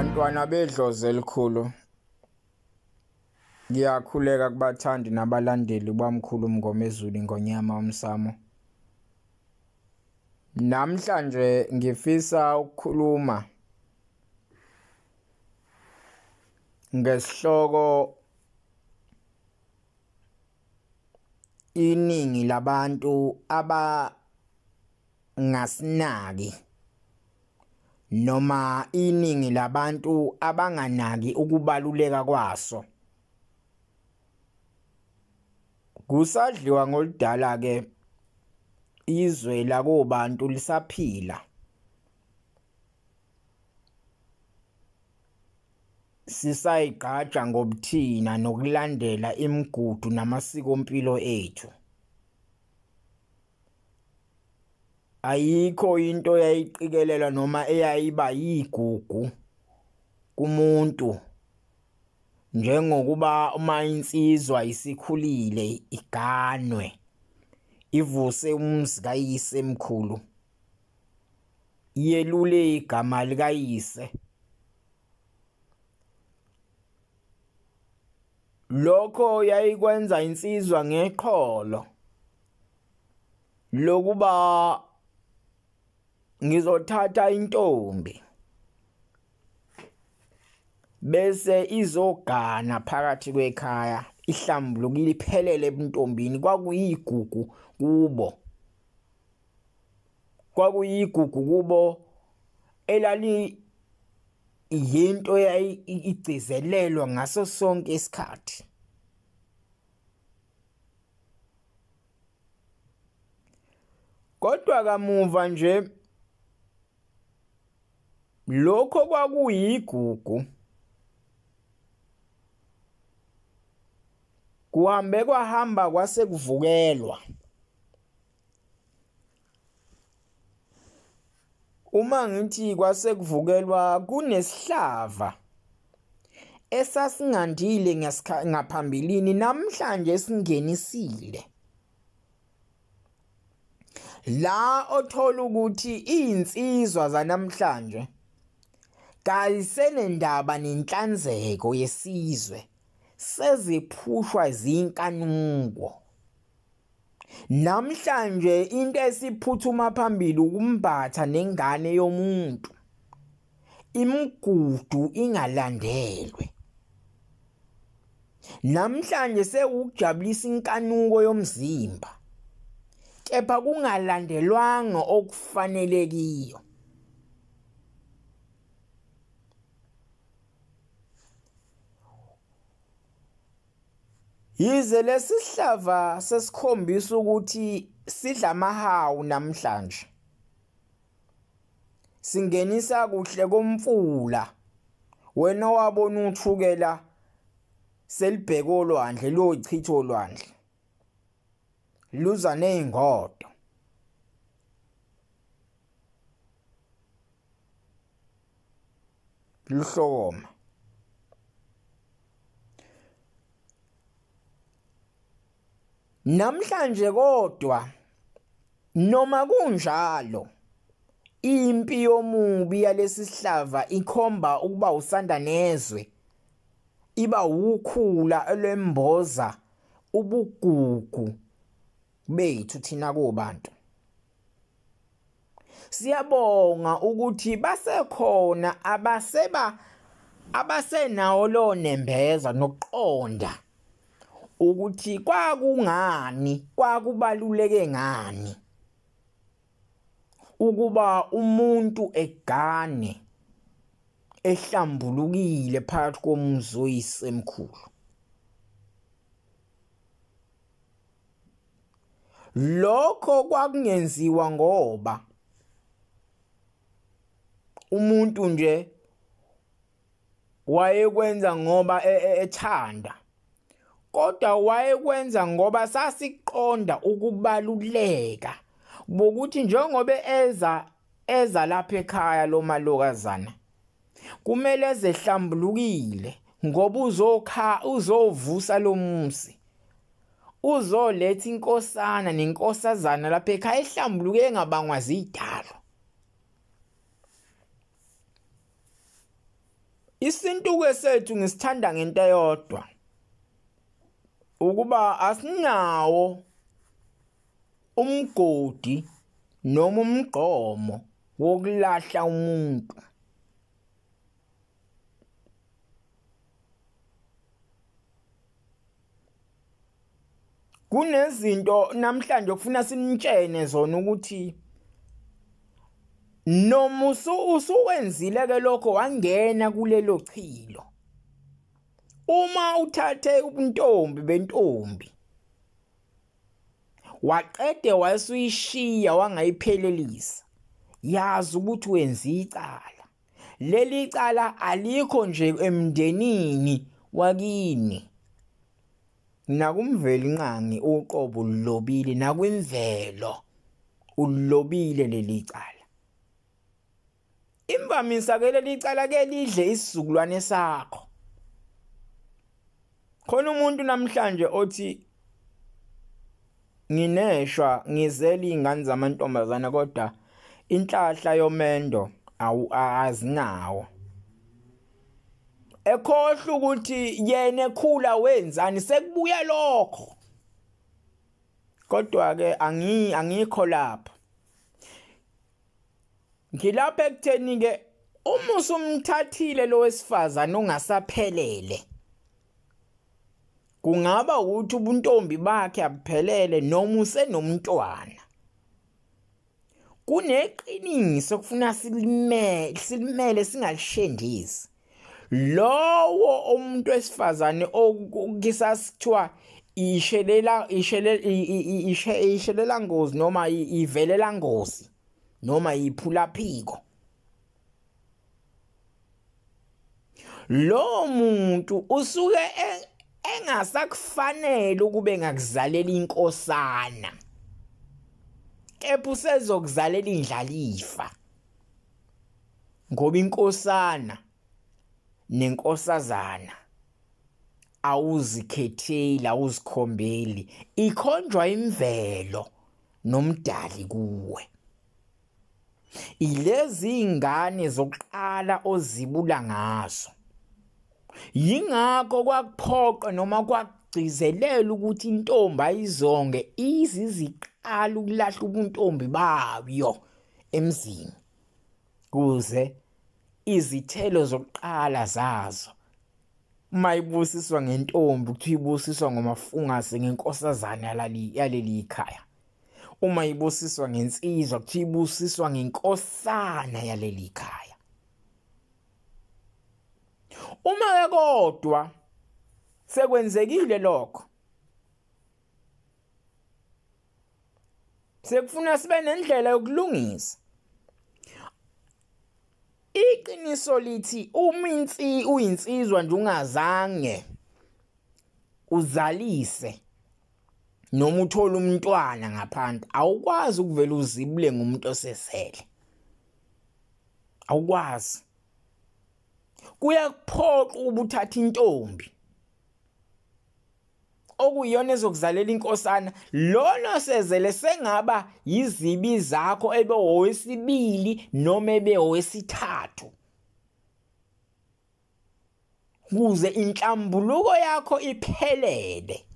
Bantwana bedlozi elikhulu, ngiyakhuleka kubathandi nabalandeli bamkhulu Mngomezulu Ingonyama uMsamo. Namhlanje ngifisa ukukhuluma ngesihloko iningi labantu abangasinaki noma iningi labantu abanganaki ukubaluleka kwaso. Kusadliwa ngoludala ke izwe lakobantu lisaphila, sisayigqaja ngobuthina nokulandela imigudu namasikompilo ethu. Ayikho into eyayiqikelelwa noma eyayiba yigugu kumuntu njengokuba uma insizwa isikhulile iganwe ivuse umuzi kayise emkhulu, yelule igama likayise. Lokho yayikwenza insizwa ngeqholo lokuba ngizothatha intombi bese izogana phakathi kwekhaya ihlambulukile iphelele ebuntombini. Kwakuyigugu kubo, kwakuyigugu kubo elali yinto eyayigcizelelwa ngaso sonke isikhathi. Kodwa kamuva nje lokho kwakuyigugu kuhambe kwahamba kwase kuvukelwa. Uma ngithi kwase kuvukelwa, kunesihlava esasingandile ngaphambilini namhlanje singenisile la othola ukuthi izinsizwa zanamhlanje kayisenendaba nenhlanzeko yesizwe, seziphushwa izinkanuko. Namhlanje into esiphuthuma phambili ukumbatha nengane yomuntu, imigudu ingalandelwe. Namhlanje sewukujabulisa inkanuko yomzimba, kepha kungalandelwanga okufanelekiyo. Yize lesihlava sesikhombisa ukuthi sidla amahawu namhlanje, singenisa kuhle komfula. Wena wabona uthukela selibheke olwandle, luyochitha olwandle, luza nezingodo. Luhlokoma. Namhlanje kodwa noma kunjalo, impi yomubi yalesi sihlava ikhomba ukuba usanda nezwe, iba ukhula olwemboza ubugugu bethu thina kubantu. Siyabonga ukuthi basekhona abasenawo lo nembeza nokuqonda ukuthi kwakungani, kwakubaluleke ngani ukuba umuntu egane ehlambulukile phakathi komuzi oyisemkhulu. Lokho kwakungenziwa ngoba umuntu nje wayekwenza ngoba ethanda, kodwa wayekwenza ngoba sasiqonda ukubaluleka bokuthi njengoba eza lapha ekhaya lo malokazana kumele ezehlambulukile ngoba uzovusa lo muzi, uzoletha inkosana nenkosazana lapha ekhaya ehlambuluke engabangwa zidalo. Isintu sethu ngisithanda ngento eyodwa, ukuba asinawo umgodi noma umgqomo wokulahla umuntu. Kunezinto namhlanje okufuna sinitshene zona ukuthi noma usuwenzile ke lokho wangena kulelo chilo, uma uthathe ubuntombi bentombi waqede wasuyishiya wangayiphelelisa, yazi ukuthi wenza icala. Leli cala alikho nje emndenini wakini, nakuMvelinqangi uqobo ulobile, nakwimvelo ulobile leli cala. Imvamisa ke leli cala ke lidle isizukulwane sakho. Khona umuntu namhlanje othi ngineshwa ngizele izingane zamantombazana kodwa inhlahla yomendo azinawo, ekhohlwa ukuthi yena ekhula wenzani, sekubuya lokho. Kodwa ke angikho lapha, ngilapha ekutheni ke uma usumthathile lo wesifazane ongasaphelele, kungaba ukuthi ubuntombi bakhe abuphelele noma usenomntwana, kuneqiniso kufuna silimele singalishendisi. Lowo umuntu wesifazane okisasithiwa ishelela ngozi noma ivelela ngozi noma iphulaphiko, lo muntu usuke engasakufanele ukube ngakuzalela inkosana, kepha usezokuzalela indlalifa, ngoba inkosana nenkosazana awuzikhetheli, awuzikhombeli, ikhonjwa imvelo nomdali kuwe. Ilezi ingane zokuqala ozibula ngazo. Yingakho kwakuphoqa noma kwakugcizelela ukuthi intombi ayizonge iziziqala ukulahla ubuntombi bayo emzini, kuze izithelo zokuqala zazo mayibusiswa ngentombi kuthiwa ibusiswa ngomafungase ngenkosazana yaleli ikhaya, uma ibusiswa ngensizwa kuthiwa ibusiswa ngenkosana yaleli ikhaya. Uma ke kodwa sekwenzekile lokho, sekufuna sibe nendlela yokulungisa. Iqiniso lithi uma uyinsizwa nje ungazange uzalise noma uthole umntwana ngaphandle, awukwazi ukuvela uzibule ngumuntu osesele, awukwazi. Kuyakuphoqa ubuthatha intombi okuyiyona ezokuzalela inkosana, lona sezele sengaba yizibi zakho ebe owesibili noma ebe owesithathu, kuze inhlambuluko yakho iphelele.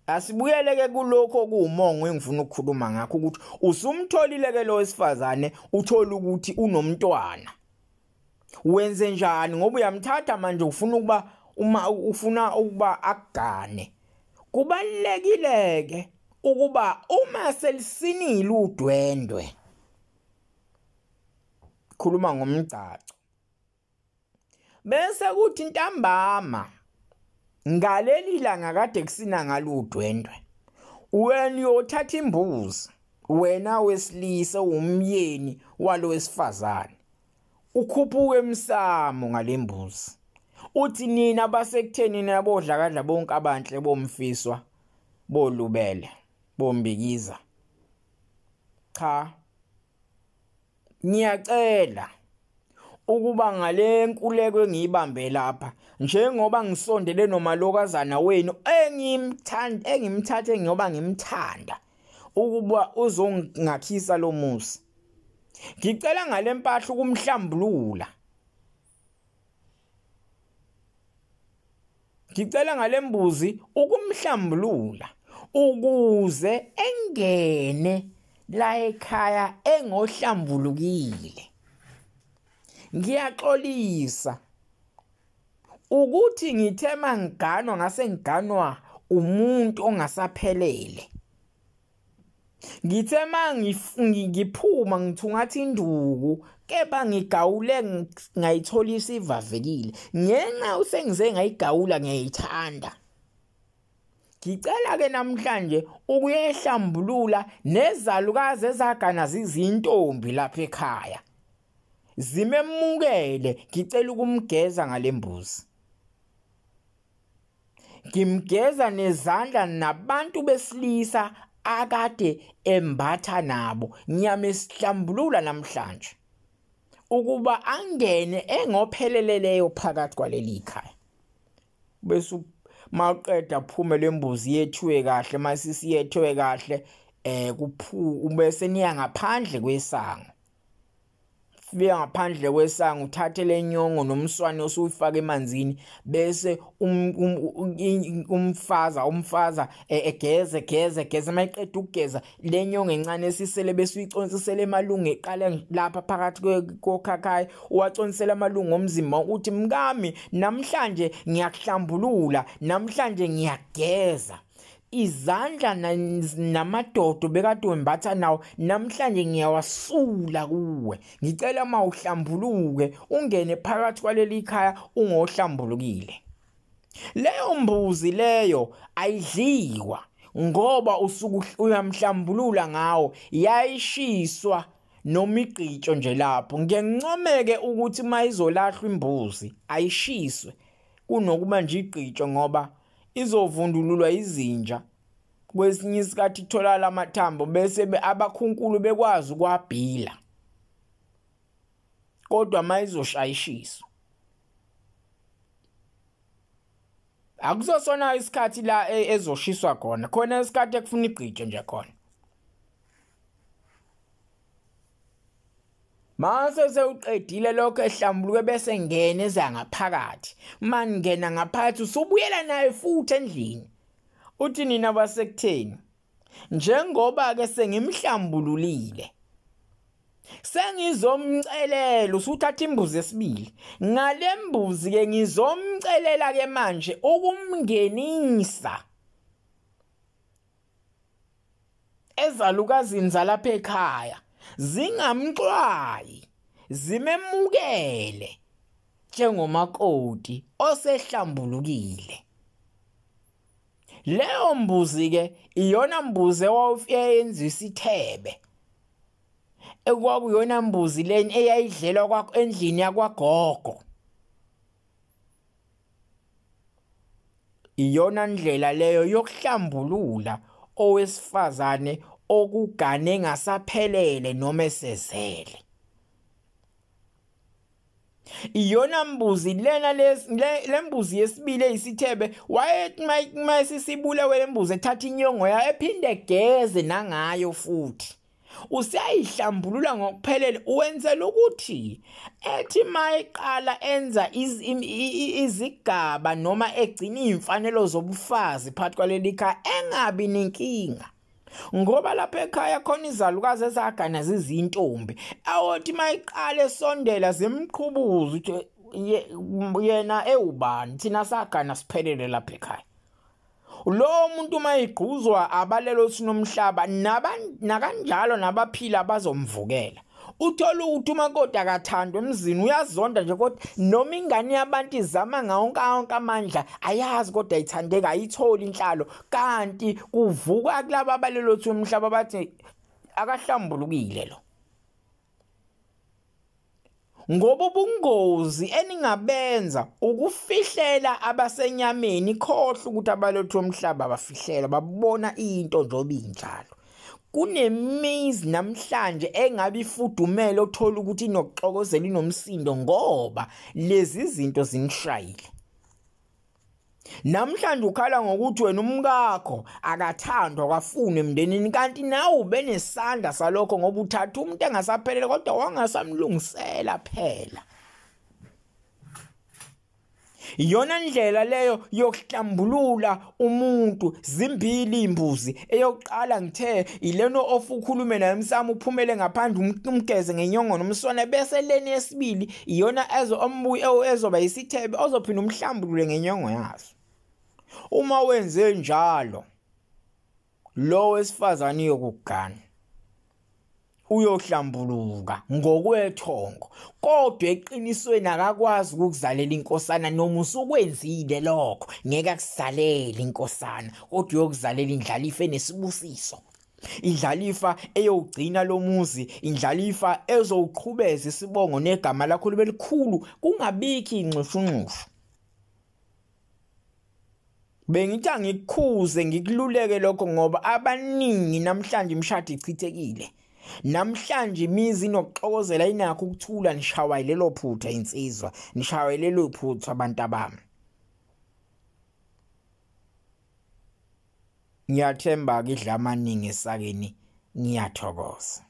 Asibuyele ke kulokho okuwumongo engifuna ukukhuluma ngakho, ukuthi usumtholile ke lo wesifazane, uthola ukuthi unomntwana, wenze njani? Ngoba uyamthatha manje, ufuna ukuba uma ufuna ukuba akugane. Kubalekile ke ukuba uma selisinile udwendwe, khuluma ngomgcaco, bese kuthi ntambama ngaleli langa kade kusina ngalo udwendwe, wena uyothatha imbuzi, wena wesilisa umyeni walo wesifazane, ukhuphuke emsamo ngalembuzi, uthi nina basekutheni nabodla kadla bonke abanhle bomfiswa bolubele bombikiza, cha ngiyacela ukuba ngale nkuleko engiyibambe lapha, njengoba ngisondele nomalokazana wenu engimthanda, engimthathe ngoba ngimthanda, ukuba uzongakhisa lo muzi, Ngicela ngalempahla ukumhlambulula. Ngicela ngalembuzi ukumhlambulula ukuze engene la ekhaya engohlambulukile. Ngiyaxolisa ukuthi ngithe mangiganwa ngase ngiganwa umuntu ongasaphelele. Ngithe mangiphuma ngithungatha induku kepha ngigawule ngayithola isivavekile. Ngenxa usengize ngayigawula ngiyayithanda. Ngicela ke namhlanje ukuyehlambulula nezalukazi ezagana zizintombi lapha ekhaya. Zimemukele, ngicela ukumgeza ngalembuzi. Ngimgeza nezandla nabantu besilisa akade embatha nabo. Ngiyamesihlambulula namhlanje ukuba angene engopheleleleyo phakathi kwaleli khaya. Bese maqeda phume lembuzi yethiwe kahle, masisi yethiwe kahle, kuphu bese niya ngaphandle kwesango. Fika ngaphandle kwesango uthathe lenyongo nomswane osuyifaka emanzini, bese umfaza egeze geze geze. Mayiqeda ukugeza lenyongo encane esisele bese uyiconsisele emalungu eqala lapha phakathi kokhakhayi, uwaconsisela amalungu omzimba uthi mkami namhlanje ngiyakuhlambulula, namhlanje ngiyageza. Izandla namadodo bekade wembatha nawo namhlanje ngiyawasula kuwe. Ngicela mawuhlambuluke ungene phakathi kwaleli khaya ungohlambulukile. Leyo mbuzi leyo ayidliwa ngoba usuku uyamhlambulula ngawo, yayishiswa noma igqitsho nje lapho. Ngiyancomeke ukuthi mayizolahlwa imbuzi ayishiswe kunokuba nje igqitsho, ngoba izovundululwa izinja. Kwesinye isikhathi itholakala amathambo bese abakhunkulu bekwazi ukwabhila, kodwa mayizoshayishiswa. Akusosona isikhathi la ezoshiswa khona, khona isikhathi ekufuna igqitshe nje khona. Mase sewuqedile lokho ehlambuluke bese ngene eza ngaphakathi. Mangena ngaphakathi usubuyela naye futhi endlini. Uthi nina basekutheni, njengoba ke sengimhlambululile sengizomcelela, usuthatha imbuzi esibili. Ngalembuzi ke ngizomcelela ke manje ukumngenisa ezalukazini zalapha ekhaya, zingamxwayi, zimemukele njengomakoti osehlambulukile. Leyo mbuzi ke iyona mbuzi eyayenza isithebe, ekwakuyona mbuzi leni eyayidlelwa kwakho endlini yakwagogo. Iyona ndlela leyo yokuhlambulula owesifazane okugane ngasaphelele noma esezele. Iyona mbuzi lena lembuzi yesibili eyisithebe, wayethi mayisisibulewe lembuzi ethatha inyongo yayo ephinde egeze nangayo futhi. Useyayihlambulula ngokuphelele, wenzela ukuthi ethi mayiqala enza izigaba noma egcina imfanelo zobufazi phakathi kwaleli khaya engabi nenkinga. Ngoba lapha ekhaya khona izalukazi ezagana zizintombi, awothi mayiqala esondela zimqhubuza ukuthi yena ewubani, thina sagana siphelele lapha ekhaya. Lo muntu mayigquzwa abalelo sinomhlaba nakanjalo nabaphila bazomvukela. Uthola ukuthi umakoti akathandwa emzini, uyazonda nje, kodwa noma ingane yabantu izama ngawonke amandla ayazi, kodwa ayithandeka, ayitholi inhlalo. Kanti kuvuka kulaba abalelo thi umhlaba bathi akahlambulukile lo. Ngoba ubungozi eningabenza ukufihlela abasenyameni, khohlwa ukuthi abalothu umhlaba bafihlela, babona into njengoba injalo. Kunemizi namhlanje engabe ifudumele othola ukuthi inokuxokozela, inomsindo, ngoba lezi zinto zinishayile. Namhlanje ukhala ngokuthi wena umkakho akathandwa kwafuna emndenini, kanti nawe ubenesandla salokho ngoba uthatha umuntu engasaphelele kodwa wangasamlungisela phela. Iyona ndlela leyo yokuhlambulula umuntu. Zimbili imbuzi, eyokuqala ngithe ileno ofukhulume naye emsamo uphumele ngaphandle umgeze ngenyongo nomswana, bese leni yesibili iyona ezo ombuye ezoba isithebe ozophinda umhlambulule ngenyongo yaso. Uma wenze njalo lo wesifazane yokugana uyohlambuluka ngokwethongo, kodwa eqinisweni akakwazi ukukuzalela inkosana. Noma usukwenzile lokho ngeke akusalele inkosana, kodwa uyokuzalela indlalifa enesibusiso, indlalifa eyogcina lomuzi, indlalifa ezowuqhubeza isibongo negama lakho libe likhulu, kungabikho inxushunxushu. Bengithi angikukhuze ngikululeke lokho ngoba abaningi namhlanje imishado ichithekile, namhlanje imizi inokuxokozela, inakho ukuthula. Nishawa lelo phutha insizwa, nishawa lelo phutha abantu abami. Ngiyathemba ke idla amaningi esakeni, ngiyathokoza.